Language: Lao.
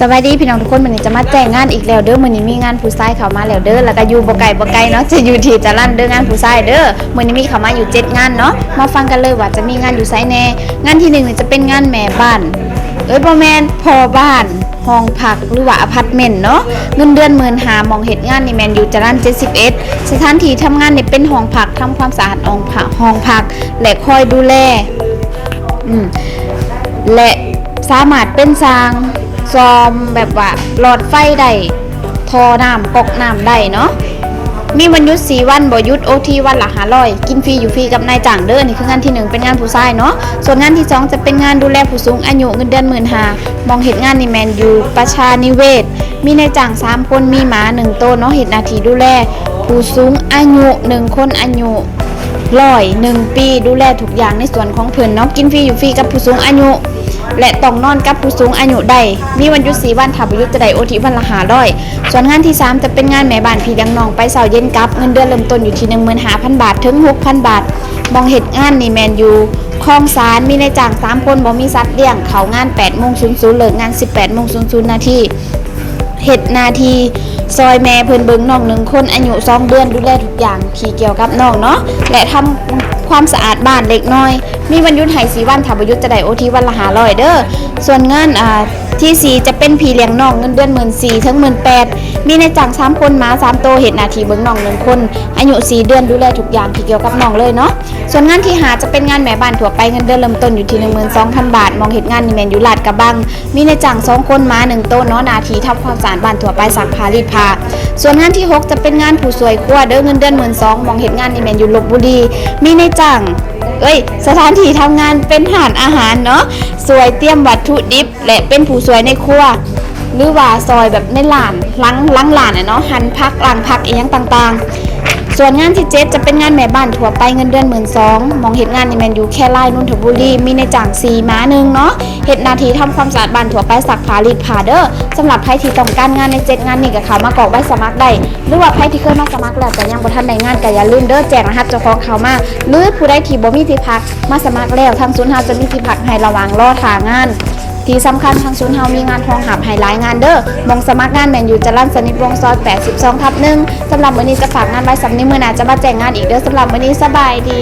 ສະບາຍດີພີ່ນ້ອງທຸກຄົນ, ມື້ນີ້ຈະມາແຈ້ງງານອີກແລ້ວເດີ. ມື້ນີ້ມີງານຜູ້ຊາຍເຂົ້າມາແລ້ວເດີ, ແລ້ວກໍຢູ່ບໍ່ໄກບໍ່ໄກເນາະ, ຈະຢູ່ທີ່ຈະລັນເດີ, ງານຜູ້ຊາຍເດີ. ມື້ນີ້ມີເຂົ້າມາຢູ່ເຈັດງານເນາະ, ມາຟັງກັນເລີຍວ່າຈະມີງານຢູ່ໃສແດ່. ງານທີໜຶ່ງນີ້ຈະເປັນງານແມ່ບ້ານ, ເອີຍ ບໍ່ແມ່ນ, ພໍ່ບ້ານ ຫ້ອງພັກ ຫຼືວ່າອາພາດເມັນເນາະ, ເງິນເດືອນໝື່ນຫ້າ, ໝ່ອງເຮັດງານນີ້ແມ່ນຢູ່ຈະລັນເຈັດສິບເອັດ. ສະຖານທີ່ທຳງານນີ້ເປັນຫ້ອງພັກ, ທຳຄວາມສະອາດຫ້ອງພັກ, ຫ້ອງພັກ ແລະ ຄອຍດູແລ ອືມ ແລະ ສາມາດເປັນຊ່າງສ້ອມແບບວ່າຫຼອດໄຟໄດ້, ທໍ່ນ້ຳ, ກອກນ້ຳໄດ້ເນາະ. ມີວັນຢຸດສີ່ວັນ, ບໍ່ຢຸດໂອທີວັນລະຫ້າຮ້ອຍ, ກິນຟຣີຢູ່ຟຣີກັບນາຍຈ້າງເດີ. ນີ້ຄືງານທີໜຶ່ງ ເປັນງານຜູ້ຊາຍເນາະ. ສ່ວນງານທີສອງຈະເປັນງານດູແລຜູ້ສູງອາຍຸ, ເງິນເດືອນໝື່ນຫ້າ, ໝ່ອງເຮັດງານນີ້ແມ່ນຢູ່ປະຊານິເວດ, ມີນາຍຈ້າງສາມຄົນ, ມີໝາໜຶ່ງໂຕເນາະ, ເຮັດໜ້າທີ່ດູແລຜູ້ສູງອາຍຸໜຶ່ງຄົນ, ອາຍຸ ຮ້ອຍໜຶ່ງປີ, ດູແລທຸກຢ່າງໃນສ່ວນຂອງເພິ່ນເນາະ, ກິນຟຣີຢູ່ຟຣີກັບຜູ້ສູງອາຍຸ ແລະ ຕ້ອງນອນກັບຜູ້ສູງອາຍຸໄດ້. ມີວັນຢຸດສີ່ວັນ, ຖ້າບໍ່ຢຸດຈະໄດ້ໂອທີວັນລະຫ້າຮ້ອຍ. ສ່ວນງານທີສາມຈະເປັນງານແມ່ບ້ານພີ່ລ້ຽງນ້ອງ, ໄປເຊົ້າເຢັນກັບ, ເງິນເດືອນເລີ່ມຕົ້ນຢູ່ທີ່ໜຶ່ງໝື່ນຫ້າພັນບາດເຖິງຫົກພັນບາດ, ໝ່ອງເຮັດງານນີ້ແມ່ນຢູ່ຄອງສານ, ມີນາຍຈ້າງສາມຄົນ, ບໍ່ມີສັດລ້ຽງ, ເຂົ້າງານແປດໂມງສູນສູນ, ເລີກງານສິບແປດໂມງສູນສູນນາທີ. ເຮັດໜ້າທີ່ຊ່ອຍແມ່ເພິ່ນເບິ່ງນ້ອງໜຶ່ງຄົນອາຍຸສອງເດືອນ, ດູແລທຸກຢ່າງທີ່ກ່ຽວກັບນ້ອງເນາະ ແລະ ທຳຄວາມສະອາດບ້ານເລັກນ້ອຍ. ມີວັນຢຸດໃຫ້ສີ່ວັນ, ຖ້າບໍ່ຢຸດຈະໄດ້ໂອທີວັນລະຫ້າຮ້ອຍເດີ. ສ່ວນງານ ອ່າ ທີສີ່ຈະເປັນພີ່ລ້ຽງນ້ອງ, ເງິນເດືອນໝື່ນສີ່ເຖິງໝື່ນແປດ, ມີນາຍຈ້າງສາມຄົນ, ໝາສາມໂຕ, ເຮັດໜ້າທີ່ເບິ່ງນ້ອງໜຶ່ງຄົນອາຍຸສີ່ເດືອນ, ດູແລທຸກຢ່າງທີ່ກ່ຽວກັບນ້ອງເລີຍເນາະ. ສ່ວນງານທີຫ້າຈະເປັນງານແມ່ບ້ານທົ່ວໄປ, ເງິນເດືອນເລີ່ມຕົ້ນຢູ່ທີ່ໜຶ່ງໝື່ນສອງພັນບາດ, ໝ່ອງເຮັດງານນີ້ແມ່ນຢູ່ລາດກະບັງ, ມີນາຍຈ້າງສອງຄົນ, ໝາໜຶ່ງໂຕເນາະ, ໜ້າທີ່ທຳຄວາມສະອາດບ້ານທົ່ວໄປ, ຊັກຜ້າ, ລີດຜ້າ. ສ່ວນງານທີຫົກຈະເປັນງານຜູ້ຊ່ວຍຄົວເດີ, ເງິນເດືອນໝື່ນສອງ, ໝ່ອງເຮັດງານນີ້ແມ່ນຢູ່ລົບບຸລີ, ມີນາຍຈ້າງ ເອີຍ ສະຖານທີ່ທຳງານເປັນຮ້ານອາຫານເນາະ, ຊ່ວຍຕຽມວັດຖຸດິບ ແລະ ເປັນຜູ້ຊ່ວຍໃນຄົວ ຫຼືວ່າຊ່ອຍແບບໃນຮ້ານ ຫຼັງ ຫຼັງຮ້ານແຫຼະເນາະ, ຫັ່ນຜັກ, ລ້າງຜັກ ອີ່ຫຍັງຕ່າງໆ. ສ່ວນງານທີເຈັດຈະເປັນງານແມ່ບ້ານທົ່ວໄປ, ເງິນເດືອນໝື່ນສອງ, ໝ່ອງເຮັດງານນີ້ແມ່ນຢູ່ແຄລາຍ ນົນທະບູລີ, ມີນາຍຈ້າງສີ່, ໝາໜຶ່ງເນາະ, ເຮັດໜ້າທີ່ທຳຄວາມສະອາດບ້ານທົ່ວໄປ, ຊັກຜ້າ, ລີດຜ້າເດີ. ສຳລັບໃຜທີ່ຕ້ອງການງານໃນເຈັດງານນີ້ກໍເຂົ້າມາກອກໃບສະໝັກໄດ້ ຫຼືວ່າໃຜທີ່ເຄີຍມາສະໝັກແລ້ວແຕ່ຍັງບໍ່ທັນໄດ້ງານ ກໍຢ່າລືມເດີ ແຈ້ງລະຫັດເຈົ້າຂອງເຂົ້າມາ ຫຼືຜູ້ໃດທີ່ບໍ່ມີທີ່ພັກ ມາສະໝັກແລ້ວ ທາງສູນເຮົາຈະມີທີ່ພັກໃຫ້ລະຫວ່າງລໍຖ້າງານ. ທີ່ສຳຄັນ ທາງສູນເຮົາມີງານຮອງຮັບໃຫ້ຫຼາຍງານເດີ. ໝ່ອງສະໝັກງານແມ່ນຢູ່ຈະລັນສະນິດວົງຊອຍ ແປດສິບສອງທັບໜຶ່ງ. ສຳລັບມື້ນີ້ຈະຝາກງານໄວ້ສ່ຳນີ້, ມື້ໜ້າຈະມາແຈ້ງງານອີກເດີ. ສຳລັບມື້ນີ້ສະບາຍດີ.